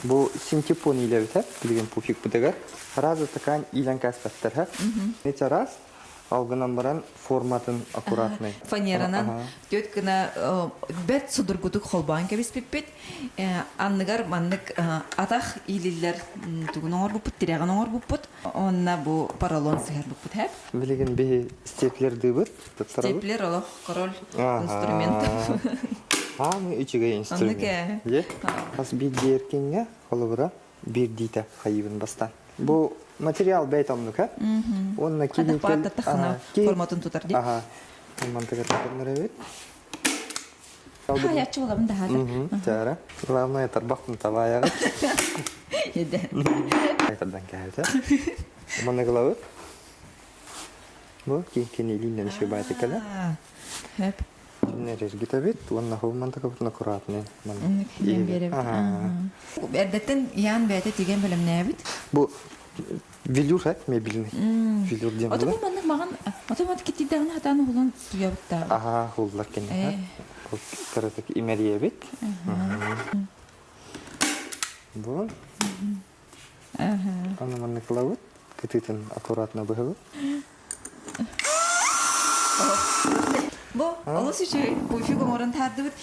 Бу синтепон иилэбитэ, билигин пуфикпытыгар. Разы такаан иилэн кээспэттэр һэ. Ити араас Ал гынан баран форматын аккуратный. Фанеранан түөрт гына бэрт судургутук холбоон кэбиспиппит. Анныгар маннык атах иилиллэр тугун оҥорбуппут, тирэҕин оҥорбуппут. Онно бу поролон сыһарбыппыт һэп. Билигин биһи степлердыыбыт. Степлер олох король инструментов. Аамы үчүгэй инструмент. Хас биирдии эркиҥҥэ холобура биирдиитэ хайыыбын бастаан. Бу материал бэйт оннук, э? Уонна кини форматын тутар дии. Аха. Мантыгар эбит. Хаяччы буолабын да хаата. Чара. Главное тарбахтын табаайаҕыт. Еде. Тардан кээбитэ. Манна кылабыт. Бу кини илииннэн шибааты кэлэ. Хөп. Эргитэбит уонна хоммантакабытын аккуратный. Эрдэттэн Ян бэйэтэ тигэн бэлэмнээбит. Бу велюр эт мебельный. Велюр диэн Ото бу маннык маҕан ото мат киттийдэҕинэ хатаан уһулан суйабыттаа. Аха, хуллар киниһэ. Кыратык имэрийэбит. Бу. Аны маннык ылабыт. Кытыытын аккуратно быһабыт. Бу олус үчүгэй пуфик оҥорон таһаардыбыт.